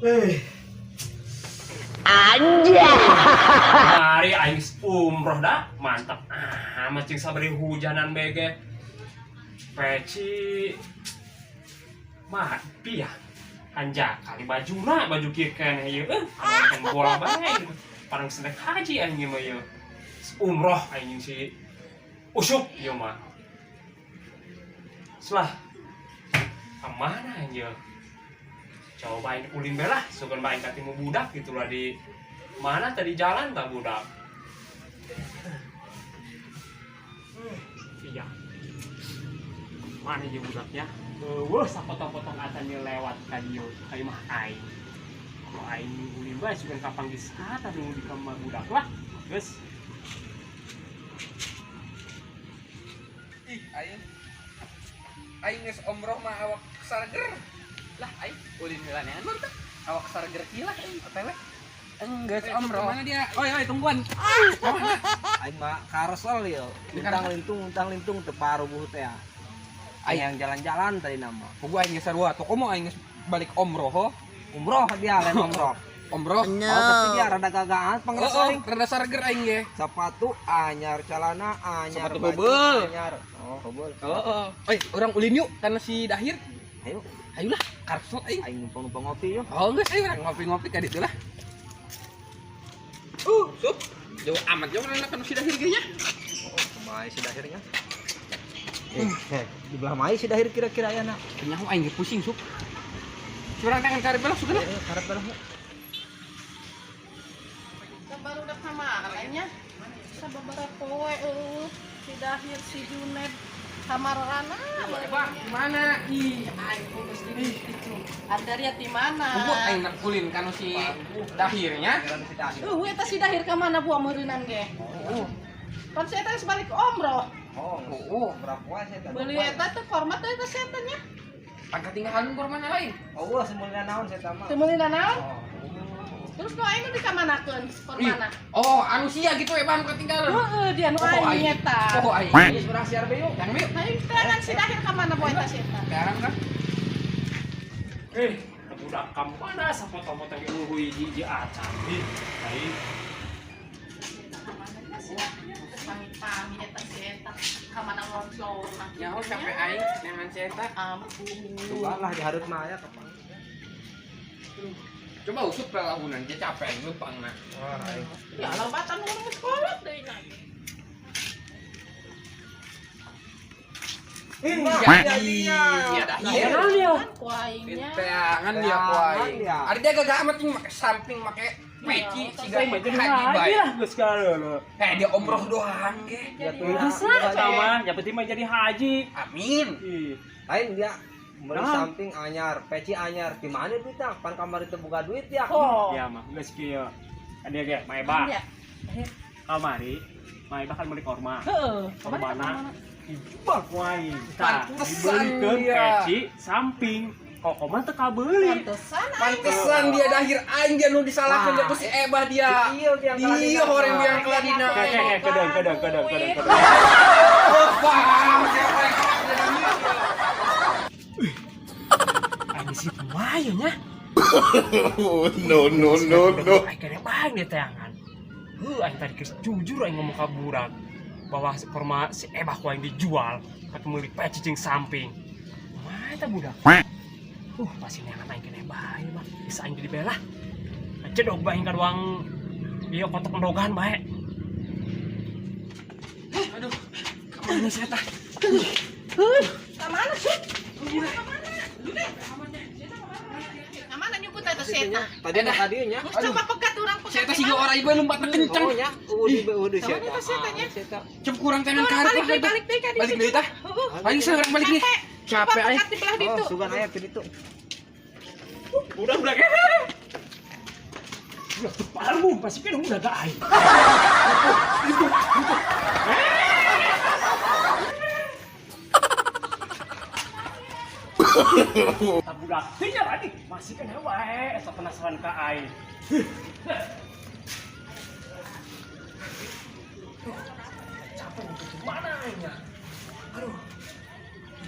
Eh, Mari aing umroh dah, mantap. Ah, macing sabari hujanan bege. Peci mah piah. Anja kali bajuna baju kieu keneh ieu. Eh, anu bola bae gitu. Parang senek haji aing mah ieu. Umroh aing si Usup ieu mah. Selah kemana aing ieu? Cobain ulin be lah, sugan bae katimu budak gitu lah di mana tadi jalan tak budak. Iya. Mana ieu budaknya? Wah, sapotong-potong acan ieu lewat ka dieu. Ka imah aing. Kalau aing ulin bae sugan kapanggih saha nu di kamar budak lah. Geus. Ih, aing. Aing geus umroh mah awak sarger. Lah aing ulin heula neangan baru tah. Awak sarger kieu lah aing OTW. Enggak, umroh. Kemana dia? Oi, oi, tungguan. Aing mah karosel yo. Untang lintung teu parubuh teh. Aing yang jalan-jalan tadi nama. Pugu aing geus sarua toko mau aing geus balik umroh ho. Umroh dia lain umroh. Umroh. Oh, tapi dia rada gagahan Oh, pangeras oh, aing. rada sarger aing ge. Sepatu anyar, celana anyar, Sepatu baju heubeul. anyar. Oh, heubeul. Oh, oh. Oi, urang ulin yuk karena si Dahir. Ayo, Ayolah, karosel aing. aing numpang-numpang ngopi yo. Oh, geus ayo urang ngopi-ngopi ka ditu lah. Sup. Jauh amat jauh urang kana si Dahir ge nya. Oh, kumaha si Dahirnya? Eh, di belah mai si Dahir kira-kira aya na. Nyaho aing ge pusing, Sup. Curang tangan karep lah sugan lah. Eh, karep belah. Baru udah kemarinnya sababaraha poe eueuh si Dahir si Juned kamarana. Bang, gimana? Ih, aing fokus di itu. Andaria di mana? Pugu aing nak ulin kanu si Dahirnya. Si Dahir. Eueuh eta si Dahir ka mana buah meureunnan ge? Oh, Pan si eta geus balik umroh. Oh, oh. berapa wae saya teh? Beuli eta teh korma teh eta si eta nya. Pangkat tinggalan kormana lain. Oh, wah semuanya naon saya mah. Teu meuli naon? Oh. Terus nu aing nu dikamanakeun kormana? Oh, anu sia gitu ya, Bang, ketinggalan. Heeh, dia nu Oh, aing aing. eta. Oh, aing. Geus urang siar be yuk. Yang yuk. Aing teangan si Dahir ka mana buah eta si eta? Sekarang kan. Eh, budak ka mana sapotong-potong ieu hiji-hiji acan. Ih, aing. Pamit-pamit eta si eta ka mana ngoncong. Nyaho capek aing neangan si eta. Ampun. Coba lah di hareup mah aya kapan. Coba usut pelahunan, dia capek aing lempang nah. Wah, aing. Ya lobatan urang geus kolot deui nya. Iya, iya, Dahir. Kan ku aingnya. Teangan dia ku aing. Teangan dia. Ada dia gagah amat nih make samping make peci siga Saya mah jadi haji haji bae. lah geus kalau. Eh dia umroh doang ge. Ya tuh. Geus lah sama, yang penting mah jadi haji. Amin. Ih, Lain dia beli Nah. samping anyar, peci anyar. Di mana duitnya? Pan kamar itu buka duit ya. Oh. ya mah geus kieu. Kan dia ge, Maeba. Iya. Kamari, Maeba kan meuli korma. Heeh. Kormana dijual ku aing. Tah, Pantesan dibelikeun dia. peci samping. Kok mah teu kabeuli. Pantesan aing. Pantesan dia Dahir aing dia nu disalahkan dia ku si Ebah dia. Iya, dia Dia horeng biang keladina. Ke ke ke kedeung kedeung kedeung kedeung kedeung. Oh, wah, siapa yang dia Dahir? Aing di situ wae nya. No, no, no, no. Aing kene bae di teangan. Heuh, aing tadi geus jujur aing ngomong ka budak bahwa si korma si Ebah ku aing dijual pake meuli peci jeung samping. Kumaha eta budak? Pasti neangan aing kene bae mah. Bisa aing jadi belah. Cedog bae ka ruang ieu kotak endogan bae. Aduh, kemana saya tah? Ka mana sih? Ka mana? Ka mana nyumput eta si eta? Tadi ada tadinya. Geus coba pegat urang pegat. Saya teh siga orang ieu lompat kenceng. Oh nya, udah udah Ka mana eta si eta nya? Cep kurang tenan karep Balik lah. deui, balik deui ka ditu. Balik deui tah. Heeh. Aing sekarang balik nih. Coba Capek aing. pegat di belah Oh, ditu. sugan aya ke ditu. Udah udah Udah teu pasti kan udah gak aing. Itu itu. Budak teh nya tadi masih kena wae eta penasaran ka aing. Capek untuk gimana aingnya? Aduh.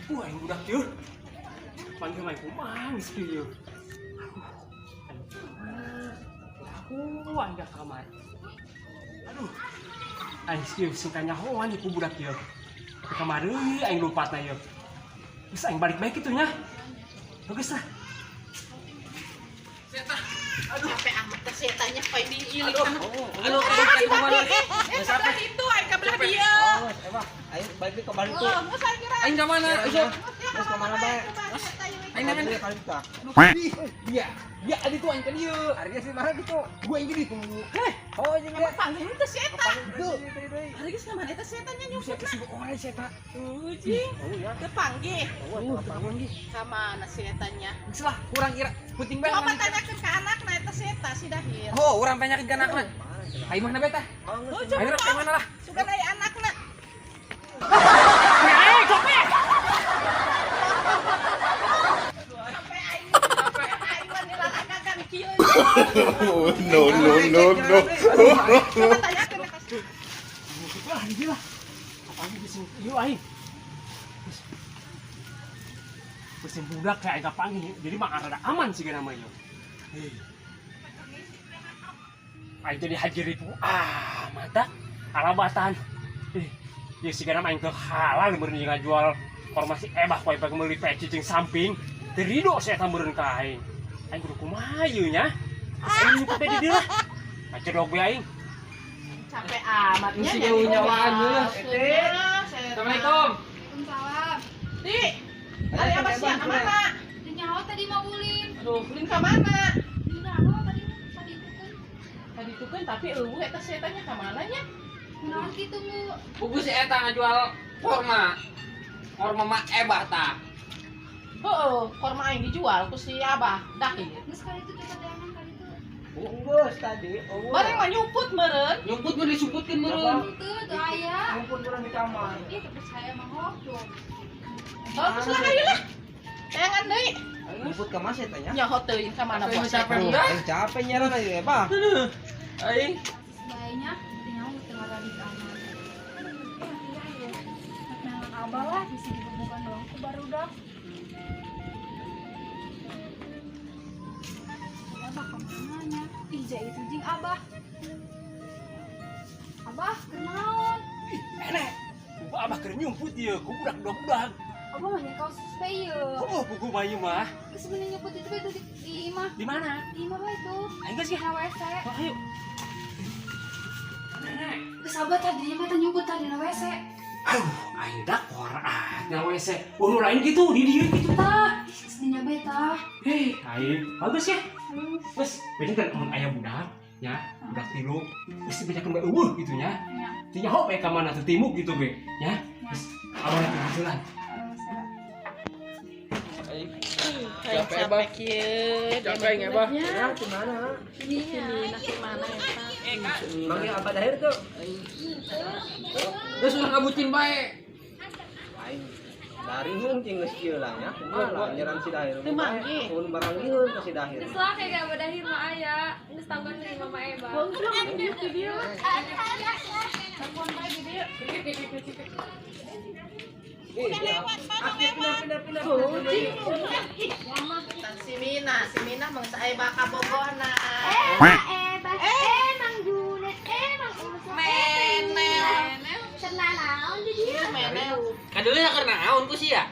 Wah, aing budak ieu. Panggil mah kumaha geus kieu. Aduh. Aku aing ka kamar. Aduh. Aing kieu sing kanyahoan ku budak ieu. Ke kamar deui aing lupatna ieu. Geus aing balik bae kitu nya. Bagus lah. Capek amat teh si eta nya poe diilik. Aduh, aduh, kemana? Eh, kabelah itu, aing kabelah dieu. Oh, Ebah, aing balik deui ka balik tuh. Oh, geus aing geura. Aing ka mana? Usuk. Terus ka mana bae? Aing Balik nangan. deui ka ditu tah. Dia, dia adi tuh aing ka dieu. Ari geus di mana gitu? Gua aing di ditu. Oh, jeung dia. Panggil teh si eta. Tuh. Ari geus ka mana eta si eta nya nyumput? Buset, si orang si eta. Ujing. Oh ya. Teu panggih. Oh, panggih. Ka mana si eta nya? Geus lah, kurang ira puting bae. Coba tanyakeun ka anakna eta si eta si Dahir. Oh, urang tanyakeun ka anakna. Aing mana beta? Oh, Aing coba rek mana lah? Sugan aya anakna. Sampai aing aing mah nilalagagan kieu. Oh, no, no, no, no. Coba tanyakeun ka si Wah, ini lah. Apaan bisa ieu aing. Mesin budak kayak aing kapanggih, jadi mah rada aman sih nama ieu. Hei. Aing jadi haji ribu ah mata alabatan. Eh, ya sih nama aing teu halal meureun ngajual formasi ebah poe pake meuli peci jeung samping. Teu rido si eta meureun ka aing. Aing kudu kumaha ieu nya? Aing nyumput di dieu lah. Acedok we aing. Capek amatnya Mesti jauh nyawaan dulu. Assalamualaikum. Waalaikumsalam. Di, ari abah sia ka mana? Teu nyaho tadi mah ulin. Aduh, ulin ka mana? Di nyaho tadi tadi itu kan. Tadi itu kan tapi eueuh eta si eta nya ka mana nya? Kunaon kitu mu? Pugu si eta ngajual korma. Korma mah ebah tah. Heeh, korma aing dijual ku si Abah Dahir. Geus kali itu coba teangan kali itu. Geus tadi. Oh. Bareng mah nyumput meureun. Nyumput mah disumputkeun meureun. Henteu teu aya. Ngumpul urang di kamar. Ih, teu percaya mah hoblok. Oh, geus lah ayo lah. Teangan deui. Ngumpul ka mana eta nya? Nyaho teuing ka mana Aing bos. capek udah. Aing capek nyaran aja Ebah. Aing Sebaiknya teu nyaho teu ngaradik amat. Aduh, iya ayo. Rek nangan abah lah bisi digebukan doang ku barudak. Abah kemana nya? Ih, ja itu jeung abah. Abah, kunaon? Ih, enek. Ku abah keur nyumput ieu, ku budak-budak. Abah mah nya kaos bae ieu. Oh, buku bayi mah. Geus mending nyumput itu bae tuh di imah. Di mana? Di imah bae tuh. Aing geus ya. Na WC. Oh, ayo. Nenek. Geus abah tadi mah teh nyumput tadi na WC. Aduh, aing dakor ah, na WC. Oh, lain gitu, di dieu gitu tah. Ih, geus dinya bae tah. Hei, aing bagus ya. Geus, beda kan mun aya budak, ya, budak tilu. Geus dibejakeun bae eueuh gitu nya. Nya. Teu nyaho bae ka mana teu timuk gitu be, ya. Geus, abah teh jalan. aing Aing Capek, Abah. capek kieu. Capek aing, Abah. Ya, di mana? Ininya. Di mana eta? Manggil Abah Dahir tuh. Geus ulah ngabucin bae. Aing dari hung cing geus kieu lah nya. Kumaha lah nyeran si Dahir. Teu manggih. Mun baranggiheun ka si Dahir. Geus lah kayak abah dahir mah aya. Geus tangguhan deui mama Eba. Geus lah di dieu lah. Telepon bae di dieu. Pindah pindah pindah. Tan si Mina mah geus aya baka bogohna. Eba, Mang Junet, Mang Uso, Menel. Cenah naon di dieu? Menel. Kadeuleu keur naon ku sia?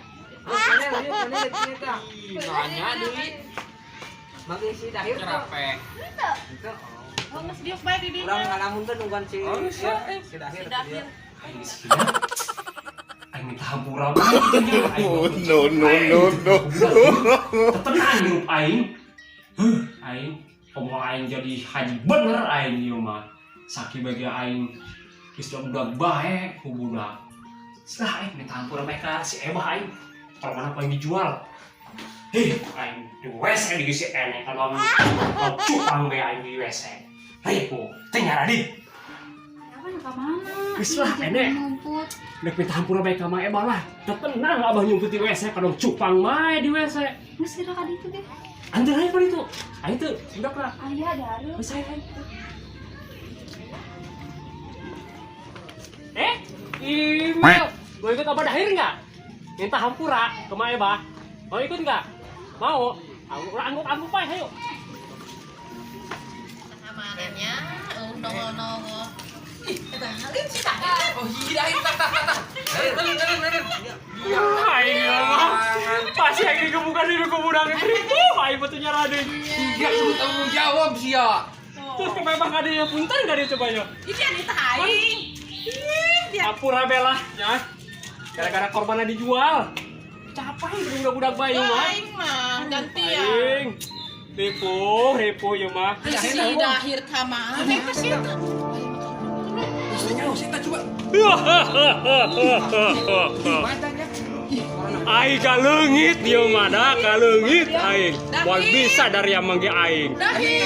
Mana dia mana dia tah. Ih, nanya deui. Manggil si Dahir tuh. Capek. Itu. Oh, geus diuk bae di dieu. Urang ngalamun teh nungguan si Oh, geus ya, eh. si Dahir. Si Dahir. Aing geus kieu. Aing minta hampura bae gitu nya. Aing Oh, no, no, no, no. Tenang hirup aing. Huh, aing komo aing jadi haji bener aing ieu mah. Saki bagi aing geus budak bae ku budak. Setelah aing minta hampura bae ka si Ebah aing. Kalau mana paling dijual. Hei, aing di WC di si enek kalau mau cupang bae aing di WC. Ripu, teu nyaradi. Abah nu ka mana? Geus lah, Ih, jangan enek. Nyumput. Dek minta hampura bae ka Mang Ebah lah. Teu tenang abah nyumput di WC kadang cupang bae di WC. Geus kira ka ditu ge. Anjir aing pan itu. Aing teu budak lah. Aya daru. Geus aing. Aing. Eh, email. Mau ikut apa dahir nggak? Minta hampura ke Mak Ebah. Mau ikut nggak? Mau? Angguk angguk angguk pak, ayo. Kamarnya, nongol-nongol. Ih, eta halin si Dahir. Oh, iya dahir tah tah tah tah. Dahir, dahir, dahir, dahir. Aing mah. Pasti aing digebukan di kuburan ribu, aing betulnya raden. Iya, kudu tanggung jawab sia. Terus ke memang adanya punten gak dia coba ya? Ini yang aing. Ih, dia Hampura belah ya. Gara-gara korbannya dijual. Capek budak-budak bayi mah. aing mah gantian. Aing. Ribu, ribu ya mah. Si Dahir ka mana eta sih eta? Nyaho sih coba. Matanya. Aing kaleungit ieu mah da kaleungit aing. Moal bisa dari yang manggil aing. Dahir.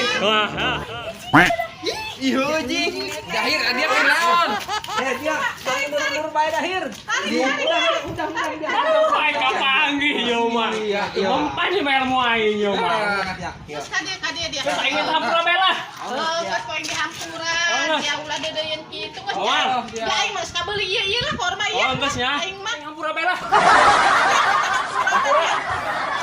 Ih, jing. Dahir dia kenaon? Eh dia, jangan buru-buru bae dahir. Udah, udah, udah, udah. Aduh, aing kapanggih ieu mah. Iya, iya. Mempan ieu mah ilmu aing ieu mah. Ya, ya. Terus kade kade dia. Terus aing minta hampura belah. Oh, geus poe dihampura, Oh, dia ulah deudeuyeun kitu geus. Oh, Ya aing mah geus kabeuli ieu ieu lah korma ieu. Oh, geus nya. Aing mah Hampura belah. Hampura.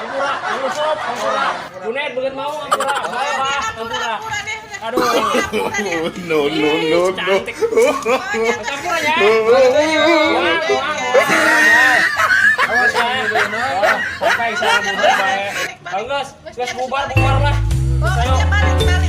Hampura, Yusuf, hampura. Junaid beungeut mau hampura. Bae bah, hampura. Hampura deh. Aduh. Hampura deh. No, no, no, no. Cantik. Hampura ya. Wah, wah, wah. Awas ya. Sampai saya bubar bae. Geus, geus bubar bubar lah. Oh, Ayo. dia balik.